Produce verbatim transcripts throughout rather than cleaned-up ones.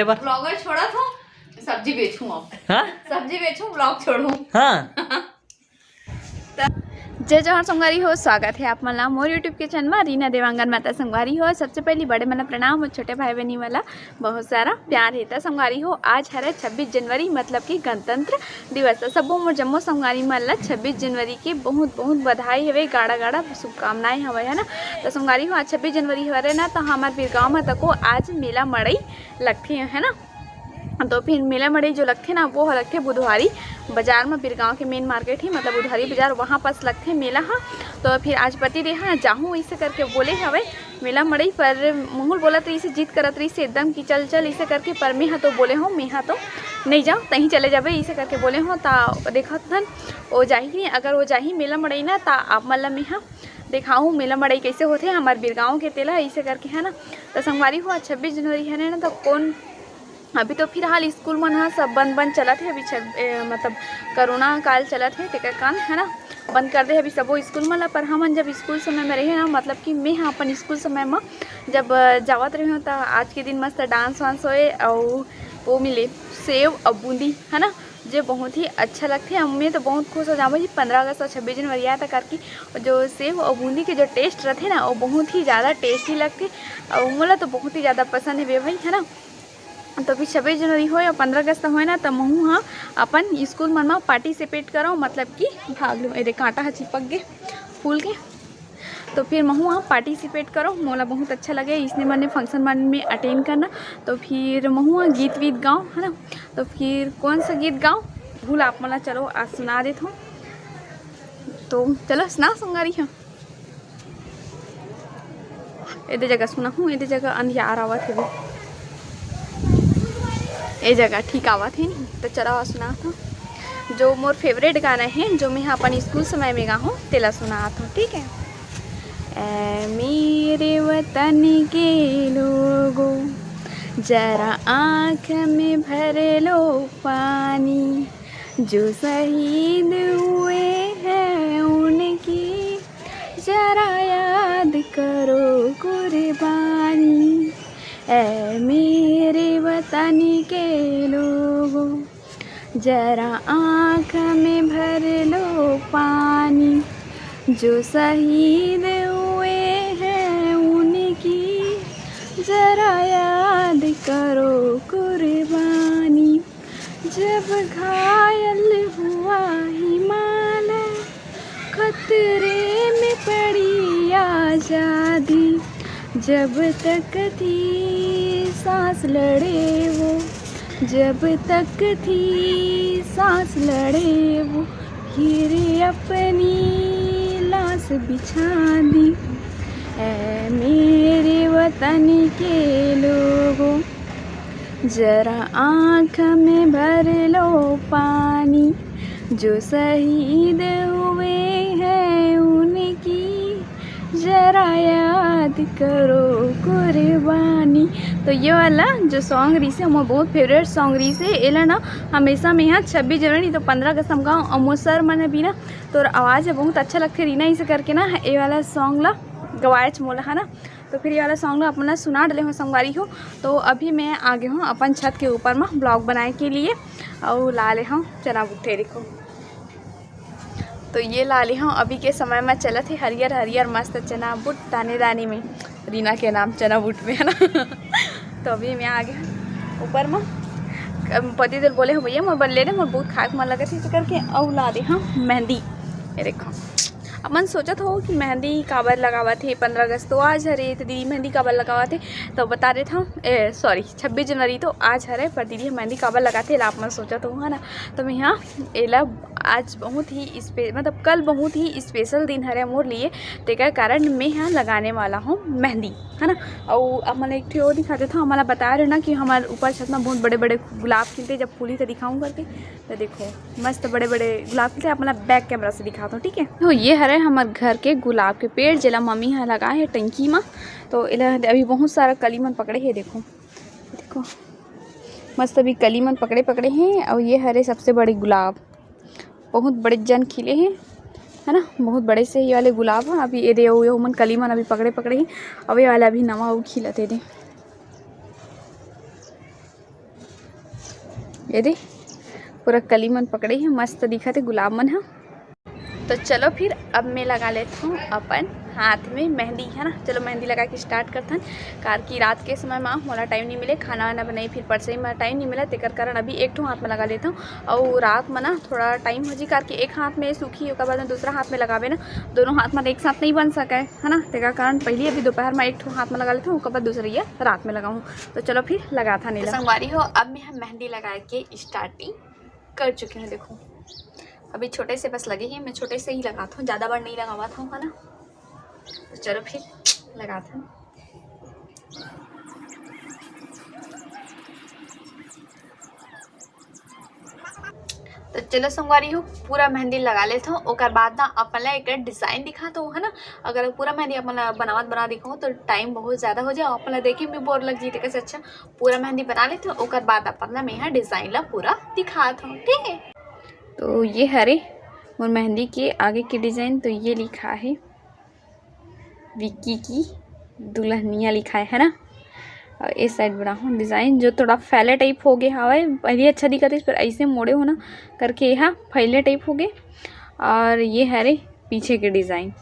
Blogger छोड़ा था, सब्जी बेचूं अब। हाँ? सब्जी बेचूं, ब्लॉग छोड़ूं। हाँ। जय जोहार संगवारी हो, स्वागत है आप मन ला मोर YouTube के चैनल में रीना देवांगन माता। संगवारी हो, सबसे पहली बड़े मन ला प्रणाम और छोटे भाई बहनी मन ला बहुत सारा प्यार हे। त संगवारी हो, आज हरे छब्बीस जनवरी, मतलब कि गणतंत्र दिवस। त सबो मोर जम्मो संगवारी मन ला छब्बीस जनवरी के बहुत बहुत बधाई हवे, गाड़ा गाड़ा शुभकामनाएं हवे, है ना। त संगवारी हो, आज छब्बीस जनवरी हरे ना, त हमर बिरगांव म तको आज मेला मड़ई लगथे, है ना। तो फिर मेला मड़ई जो लगथे ना, वो ह लगथे बुधवारी बाजार में, बिरगांव के मेन मार्केट ही, मतलब बुधवारी बाजार, वहाँ पास लगथे मेला ह। तो फिर आज पति देहा जाहूँ इसे करके बोले हवे मेला मड़ई, पर महूँ ल बोलत रहिसे, जिद करत रहिसे एकदम कि चल चल इसे करके, पर मेहा तो बोले हूँ, मेहा तो नहीं जाओ, तहीं चले जाबे इसे करके बोले हूँ। ता देखत हन वो जाही कि नहीं, अगर वो जाही मेला मड़ई ना, ता आप मन ला मेहा देखाहूँ मेला मड़ई कैसे होथे हमार बिरगांव के, तेला इसे करके, है ना। तो संगवारी हो, आज छब्बीस जनवरी है ना, तो कौन अभी तो फिलहाल स्कूल मन ह सब बंद बंद चलत हे। अभी छब-, ए, मतलब कोरोना काल चलत हे, तेकर कारण, है ना, बंद कर दे हे अभी सबो स्कूल मन ला। पर हमन जब स्कूल समय में रहे ना, मतलब कि मैं ह अपन स्कूल समय में जब, अ, जावत रहे हूँ, त आज के दिन मस्त डांस वांस होए, अउ वो मिले सेव अउ बूंदी, है ना, जो बहुत ही अच्छा लगथे। अउ मैं तो बहुत खुश हो जाऊँ भाई, पंद्रह अगस्त और छब्बीस जनवरी आए, त करके जो सेव अउ बूंदी के जो टेस्ट रथे ना, वो बहुत ही ज़्यादा टेस्टी लगथे। अउ मोला तो बहुत ही ज़्यादा पसंद हे भाई, है ना। तो फिर छब्बीस जनवरी होए या पंद्रह अगस्त होए ना, त महूँ ह अपन स्कूल मन म पार्टिसिपेट करो, मतलब कि भाग लूँ। ए दे, कांटा ह चिपक गे फूल के। तो फिर महूँ ह पार्टिसिपेट करो, मोला बहुत अच्छा लगे इसने मने फंक्शन मन में अटेंड करना। तो फिर महूँ ह गीत वीत गाओ, है ना। तो फिर कौन सा गीत गाओ, भूल आप मोला चलो आज सुना देत हो। तो चलो सुना संगवारी हो। एदे जगह सुना हूँ, एदे जगह अंधियार आवत हे। ए जगह ठीक आवत हे नी, तो चला सुना था। जो मोर फेवरेट गाना है, जो मैं अपन स्कूल समय में गा हूँ, तेला सुना था, ठीक है। ए मेरे वतन के लोगों, जरा आँख में भर लो पानी, जो शहीद हुए हैं उनकी जरा याद करो कुर्बानी। ऐ मेरे वतन के लोगों, जरा आँख में भर लो पानी, जो शहीद हुए हैं उनकी जरा याद करो कुर्बानी। जब घायल हुआ हिमालय, खतरे में पड़ी आजादी, जब तक थी सांस लड़े वो, जब तक थी सांस लड़े वो, फिर अपनी लाश बिछा दी। ऐ मेरे वतन के लोगों, जरा आँख में भर लो पानी, जो शहीद हुए हैं उनकी जरा याद करो कुर्बानी। तो ये वाला जो सॉन्ग रहिसे, मोर बहुत फेवरेट सॉन्ग रहिसे। एला ना हमेशा में यहाँ छब्बीस जनवरी तो पंद्रह अगस्त हम गाँव, और मोर सर मन भी ना, तोर आवाज़ है बहुत अच्छा लगथे रीना, इसे करके ना ये वाला सॉन्ग ला गवाएच मोला, है ना। तो फिर ये वाला सॉन्ग ला अपन ला सुना डले हो संगवारी हो। तो अभी मैं आ गए हूँ अपन छत के ऊपर में ब्लॉग बनाए के लिए, और ला ले हूँ चना बुट, देखो। तो ये ला ले हूँ, अभी के समय में चलत हे हरियर हरियर मस्त चना बुट, दाने दाने में, रीना के नाम चना बुट में, है ना। तो अभी मैं आ गए हूँ ऊपर में। अब पति देव बोले हो, "भैया मोर बर ले ले, मोर बहुत खाए के मन लगत हे," इसे करके। अउ ला दे हाँ मेहंदी, ये देखो। अब मन सोचत हो कि मेहंदी काबर लगावत हे, पंद्रह अगस्त तो आज हरे, तो दीदी मेहंदी काबर लगावत हे, तो बता देत हूँ, ए, सॉरी, छब्बीस जनवरी तो आज हरे, पर दीदी मेहंदी काबर लगाथे, एला आप मन सोचत हो, है ना। तो मैं यहाँ एला आज बहुत ही स्पे-, मतलब कल बहुत ही स्पेशल दिन हरे मोर लिए, तेकर कारण मैं यहाँ लगाने वाला हूँ मेहंदी, है ना। अउ अब मैं एक ठो और दिखा देता हूँ, हमला बता रहे ना कि हमारे ऊपर छत में बहुत बड़े बड़े गुलाब खिलते, जब फूली तो दिखाऊँ करके। तो देखो, मस्त बड़े बड़े गुलाब खिलते, आप मन ला बैक कैमरा से दिखाता हूँ, ठीक है। तो ये हरे हमर घर के गुलाब के पेड़, जेला मम्मी ह लगाए हे टंकी मा। तो एला अभी बहुत सारा कली मन पकड़े हे, देखो, देखो, मस्त अभी कली मन पकड़े पकड़े हे। और ये हरे सबसे बड़े गुलाब, बहुत बड़े जन खिले हे, है ना, बहुत बड़े से ये वाले गुलाब ह। अभी ये दे, ये मन कली मन अभी पकड़े पकड़े हे, अउ ये वाला अभी नवा अउ खिलत हे दे। ये दे, पूरा कली मन पकड़े हे, मस्त दिखत हे गुलाब मन ह। तो चलो फिर अब मैं लगा लेत हूँ अपन हाथ में मेहंदी, है ना। चलो मेहंदी लगा के स्टार्ट करथन, कार की रात के समय में मोला टाइम नहीं मिले, खाना वाना बनाई, फिर परसई में टाइम नहीं मिला, तेकर कारण अभी एक ठो हाथ में लगा लेत हूँ। और रात में ना थोड़ा टाइम हो जी, कार की एक हाथ में सूखी, ओकर बाद में दूसरा हाथ में लगाबे ना, दोनों हाथ में एक साथ नहीं बन सके, है ना। तेकर कारण पहले अभी दोपहर में एक ठो हाथ में लगा लेत हूँ, ओकर बाद दूसरा ये रात में लगाऊँ। तो चलो फिर लगाथन तो एला। संगवारी हो, अब मैं हम मेहंदी लगा के स्टार्टिंग कर चुके हैं। देखो अभी छोटे से बस लगे ही, मैं छोटे से ही लगात हूँ, ज़्यादा बार नहीं लगावत हूँ, है ना। तो चलो फिर लगात हूँ। तो चलो संगवारी हो, पूरा मेहंदी लगा लेत हूँ, ओकर बाद ना अपन ला एक डिज़ाइन दिखात हूँ, है ना। अगर पूरा मेहंदी अपन ला बनावत बना दिखाऊँ तो टाइम बहुत ज़्यादा हो जाए, अपन ला देखे में बोर लग जीते, कैसे अच्छा पूरा मेहंदी बना लेत हूँ, ओकर बाद अपन ला मैं यहाँ डिज़ाइन ला पूरा दिखात हूँ, ठीक है। तो ये हरे मोर मेहंदी के आगे के डिज़ाइन, तो ये लिखा है विक्की की दुल्हनिया लिखा है, है ना। और इस साइड बनाहूँ डिज़ाइन जो थोड़ा फैले टाइप हो गए हवे, पहले अच्छा दिखत रहिस पर ऐसे मोड़े हो ना करके यहाँ फैले टाइप हो गए। और ये हरे पीछे के डिज़ाइन।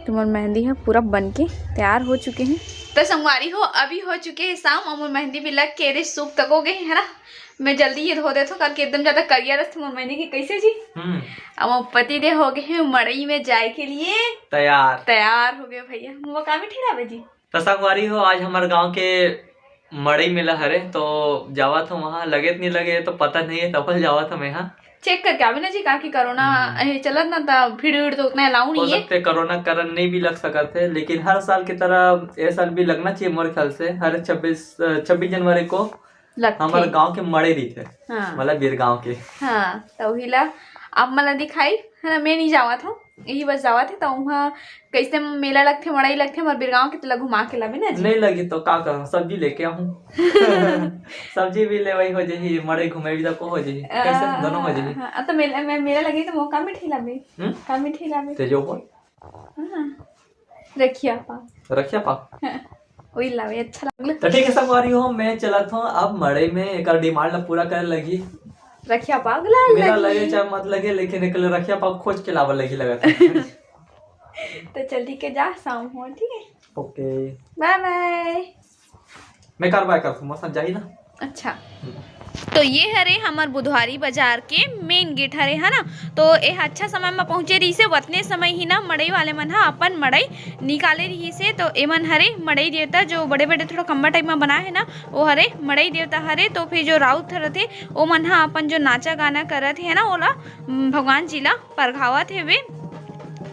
तो मोर मेहंदी ह पूरा बन के तैयार हो चुके हैं। तो संगवारी हो, अभी हो चुके हैं शाम और मोर मेहंदी भी लग के रे सूख तक हो गए है ना। मैं जल्दी ये धो देथो, काबर कि एकदम ज्यादा करिया रहिथे मोर मेहंदी के। कैसे जी? हम्म। अब मोर पति देव हो गए हैं मड़ई में जाए के लिए तैयार। तैयार हो गए भैया। वो का मिठी लावे जी? तो संगवारी हो, आज हमारे गांव के मड़ई मेला हरे, तो जावत हो वहाँ, लगे त नहीं लगे तो पता नहीं है, तबल जावत हो मैं यहाँ। चेक करके आवे ना जी, काबर कि कोरोना हम्म। ए, चलत ना, त भीड़ उड़ तो उतना अलाउ हो नहीं है। सकते कोरोना के कारण नहीं भी लग सकत है, लेकिन हर साल की तरह ए साल भी लगना चाहिए मोर ख्याल से। हर छब्बीस, अ, छब्बीस जनवरी को लगथे। हमारे गांव के मड़ई रहिथे, हाँ। मतलब बीर गांव के। हाँ, तो वही ला आप मन ला दिखाई, है ना, मैं नहीं जावत हूँ, यही बस जावत है, तो वहाँ कैसे मेला लगथे, मड़ई लगथे, हमर बीर गांव के, तेला घुमा के लाबे ना जी। नहीं लगी तो का करूँ, सब्जी लेके आहूँ। सब्जी भी लेवई हो जाही, मड़ई घुमेबी तको हो जाही, कैसे आ, दोनों हो जाही। हाँ, तो मेला, मैं, मेला लगी तो मोर का मिठी लाबे? हम्म? का मिठी लाबे? ते जो बोल। हाँ। रखिया पाव। रखिया पाव? हाँ, वही लावे, अच्छा लगल। तो ठीक है संगवारी हो, मैं चलत हूँ अब मड़ई में, एकर डिमांड ला पूरा करे लगी। रखिया पाव ला मेला लगी। लगे चाहे मत लगे, लेकिन एक रखिया पाव खोज के लावे लगी लगत है। तो चल ठीक है, जा शाम हो, ठीक है? ओके। बाय बाय। मैं कारवाई करथूं, मौसम जाही ना। अच्छा। हम्म। तो ये हरे हमर बुधवारी बाजार के मेन गेट हरे, है ना। तो ये अच्छा समय में पहुँचे रहिसे, वतने समय ही ना मड़ई वाले मन ह अपन मड़ई निकाले रहिसे। तो एमन हरे मड़ई देवता, जो बड़े-बड़े थोड़ा खम्बा टाइप में बना है ना, वो हरे मड़ई देवता हरे। तो फिर जो राउत रथे, ओ मन ह अपन जो नाचा गाना करत हे ना, ओला, उम, भगवान जी ला परघावत हेवे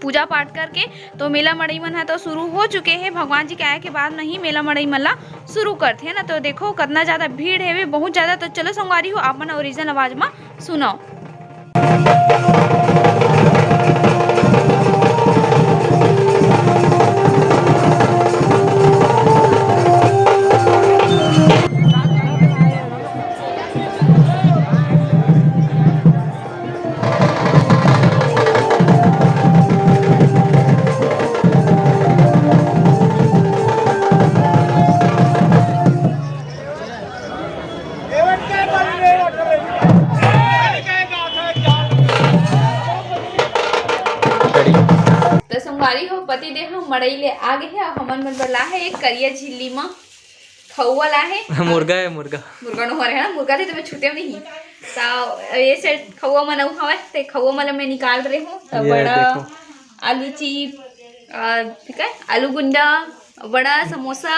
पूजा पाठ करके। तो मेला मड़ई मन ह तो शुरू हो चुके हे, भगवान जी के आए के बाद में ही मेला मड़ई मन ला शुरू करथे ना। तो देखो कतना ज्यादा भीड़ हेवे, बहुत ज्यादा। तो चलो संगवारी हो, आप मन ओरिजिनल आवाज म सुनो। तो संगवारी हो, पति देव ह मड़ई ले आ गे हे, अउ हमन मन बर ला हे एक करिया झिल्ली म खउवा ला हे। मुर्गा हे, मुर्गा। मुर्गा नोहर हे ना, मुर्गा ले तो मैं छूते नहीं। तो ये से खउवा मन अउ हवय, ते खउवा मन मैं निकाल रहे हूँ। तो ये बड़ा देखो। आलू चिप, और ठीक है, आलू गुंडा, बड़ा समोसा,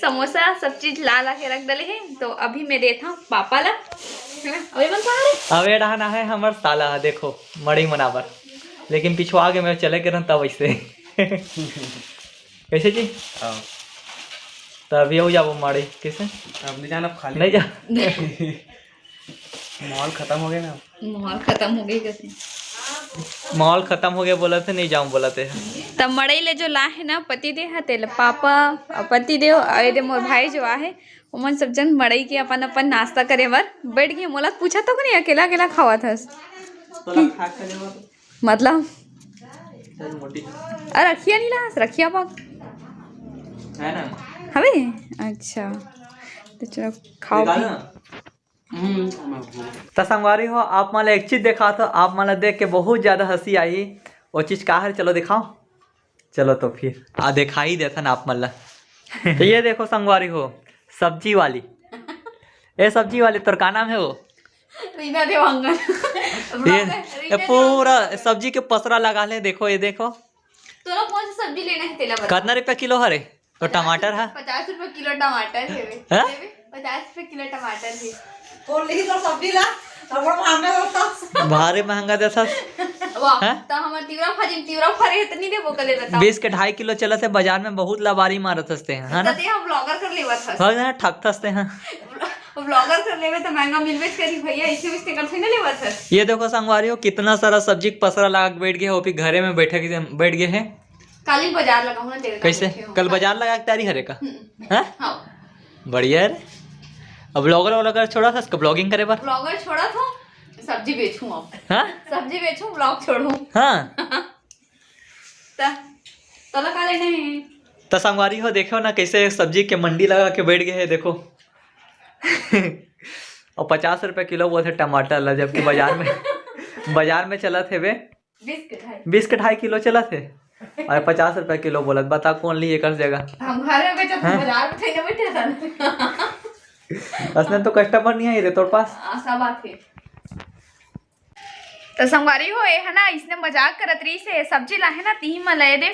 समोसा सब चीज ला ला के रख डले हे। तो अभी मैं देत हूँ पापा ला, है ना? अउ ये मन कहाँ रे? अब ये डहान आहे हमर साला, देखो, मड़ई मनाबर। लेकिन पिछुआ के मैं चले के रहन तब ऐसे। कैसे जी? हाँ। तो अभी हो जाबो मड़ई, कैसे? अब नहीं जाना, खाली। नहीं जा। माहौल खत्म हो गया ना। माहौल खत्म हो गया कैसे? माहौल खत्म हो गया बोला थे, नहीं जाऊँ बोला थे। तब मड़ई ले जो ला है ना, पति देव ह, तेल पापा, अउ पति देव, अउ ये दे मोर भाई जो आहे, ओमन सब जन मड़ई के अपन अपन नाश्ता करे बर बैठ गए। मोला पूछा तो नहीं, अकेला अकेला खावा थस। तोला खा खा लेवा तो। मतलब? चल मोटी। अरे रखिया नहीं लास, रखिया पाव। है ना? हवे? अच्छा। तो चलो, खाओ पी। त संगवारी हो, आप मन ला एक चीज देखात हो, आप मन ला देख के बहुत ज्यादा हंसी आई। वो चीज का हरे, चलो दिखाओ। चलो तो फिर आ देखा ही देथन आप मन ला। तो ये देखो संगवारी हो, सब्जी वाली। ए सब्जी वाली, तोर का नाम है वो? रीना देवांगन। ये, ये पूरा सब्जी के पसरा लगा ले। देखो, ये देखो। तोला कौन सी सब्जी लेना है, तेला बता। कितना रुपया किलो हरे? तो टमाटर है? पचास रुपया किलो टमाटर है बे। हाँ? ले बे, पचास रुपया किलो टमाटर है। तो ले तो सब्जी ला, हमर महंगा देता। भारी महंगा देता। वाह, हैं? तो हमर तिवरा भाजी, तिवरा फरे है तो नहीं देबो, कले बताओ। बीस के ढाई किलो चलत है बाजार में, बहुत लबारी मारत हंसते हैं, है ना? तो ते हम ब्लॉगर कर लेवत हस। हाँ, ठग थसते हैं। ब्लॉगर कर लेवे तो महंगा मिलबे करी भैया, ऐसे वैसे कर थोड़ी ना लेवत हस। ये देखो संगवारी हो, कितना सारा सब्जी के पसरा लगा के बैठ गए हो, फिर घरे में बैठे के बैठ गए हैं। काली बाजार लगा हूँ ना तेरे, कैसे? कल बाजार लगा के तैयारी हरे का? हम्म। हाँ? हाँ। बढ़िया है रे। अब ब्लॉगर व्लॉगर छोड़ा था, इसका ब्लॉगिंग करे बर। ब्लॉगर छोड़ा था, सब्जी बेचूं अब। हाँ? सब्जी बेचूं, ब्लॉग छोड़ूं। हाँ। त-, तोला का लेना है? त संगवारी हो, देखो ना कैसे सब्जी के मंडी लगा के बैठ गए हैं, देखो। और पचास रुपया किलो बोलते टमाटर ला, जबकि बाजार में, बाजार में चलत हे बे बीस के ढाई। बीस के ढाई किलो चलत हे, और पचास रुपया किलो बोलत, बता कौन ली एकर जगह? हम घर में बेचत, हाँ? बाजार में थोड़ी ना बैठे था। असने तो कस्टमर नहीं आई रे तोर पास। ऐसा बात है। तो संगवारी हो, ये है ना, इसने मजाक करत रही से, सब्जी ला है ना, तिही में ले दे,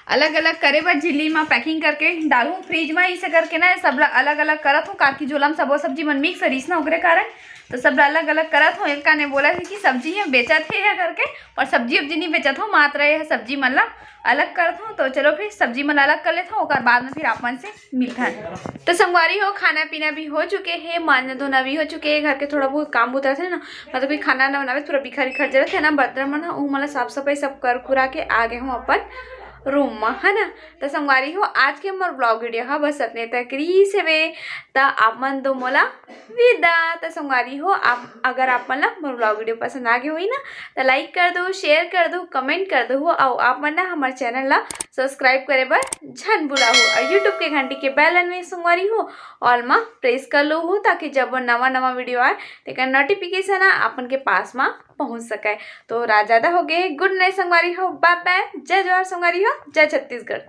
अलग अलग करे बर झिल्ली में पैकिंग करके डालूं फ्रिज में, इसे करके ना सब ला अलग अलग करत हूँ, काकि झोला में सबो सब्जी मन मिक्स रहीस ना, ओकरे कारण तो सब ला अलग अलग करत हूँ। एक काने बोला है कि सब्जी है बेचत है या करके, और सब्जी उब्जी नहीं बेचत हूँ, मात्र ये सब्जी मन ला अलग करत हूँ। तो चलो फिर सब्जी मन ला अलग कर लेत हूँ, ओकर बाद में फिर आप मन से मिलथन। तो संगवारी हो, खाना पीना भी हो चुके हे, मांजना धोना भी हो चुके हे, घर के थोड़ा बहुत काम बुता थे ना, मतलब कि खाना ना बनावे, पूरा बिखर बिखर जरत हे ना, बर्तन मन ह, उ मन ला साफ सफाई सब कर कुरा के आ गए हूँ अपन रूम में, है ना। तो संगवारी हो, आज के मोर ब्लॉग वीडियो ह बस अतने तक रहीस हवे। त आप मन दो मोला विदा। त संगवारी हो, आप, अगर आप मन ला मोर ब्लॉग वीडियो पसंद आ गए होही ना, त लाइक कर दो, शेयर कर दो, कमेंट कर दो हो, अउ आप मन ना हमर चैनल ला सब्सक्राइब करे बर झन भुलाहू, अउ YouTube के घंटी के बेल आइकन संगवारी हो, ऑल मा प्रेस कर लो हो, ताकि जब वो नवा नवा वीडियो आए, तेकर नोटिफिकेशन आ अपन के पास मा पहुंच सके। तो रात ज्यादा हो गए, गुड नाइट संगवारी हो, बाय बाय, जय जोहार संगवारी हो, जय छत्तीसगढ़।